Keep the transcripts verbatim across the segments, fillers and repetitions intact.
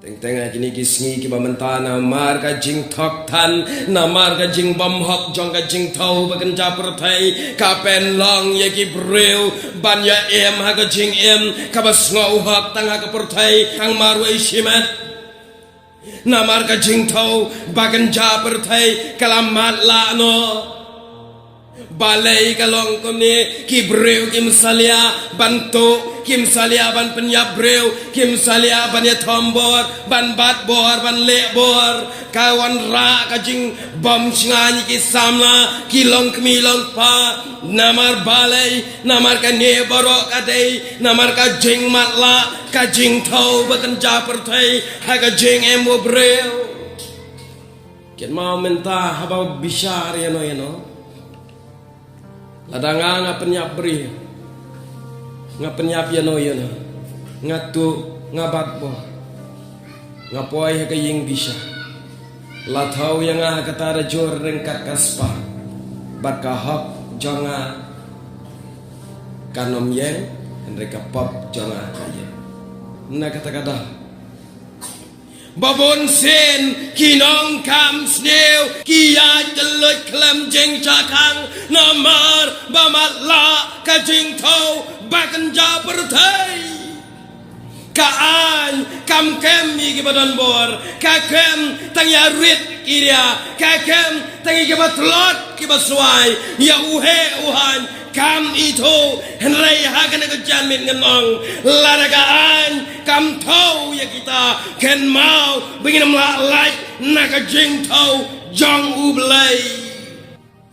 Teng teng ha kine ki sngi kiba mynta, namar ka jingthok than, namar ka jingbymhok jong ka jingthew bakynja pyrthei, ka pynlong ïa ki briew ban ïa im ha ka jingim kaba sngewhok tang ha ka pyrthei tang marwei shimet. Namar ka jingthew bakynja pyrthei ka la matlah noh. Balei ka long kumne? Ki briew kim salia ban tuh, kim salia ban pynïap briew, kim salia ban ïa thombor, ban bat bor, ban leh bor. Ka wanrah ka jingbym shngaiñ ïa ki samla, ki longkmie longkpa. Namar balei? Namar kane baroh ka dei namar ka jingmatlah, ka jingthew bakynja pyrthei ha ka jingim u briew. Kynmaw mynta haba bishar ïano ïano, lada nga nga pynïap briew, nga pynïap ïano ïano, nga tuh, nga bat bor, nga poi ha ka ïing bishar, la thew ïa nga ha kata da jur ryngkat ka spah, bad ka hok jong nga kan ym ïeng, hynrei ka pop jong nga ka ïeng. Na kata ka daw, ba bun sien ki nongkam sniew ki ïaid lut khlem jingshah khang namar ba matlah ka jingthew bakynja pyrthei. Ka aiñ kam kem ïa kiba don bor, ka kem tang ïa rit ki ria, ka kem tang ïa kiba tlot kiba swai, ïa u heh u haiñ kam ithuh. Hynrei ha kane ka janmiet ngan ong, lada ka aiñ kam thew ïa kita, kynmaw ba ngin ym lah lait na ka jingthew jong U Blei.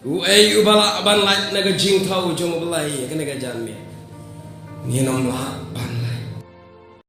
Uei uba lah ban lait na ka jingthew jong U Blei ha kane ka janmiet? Ngin ym lah ban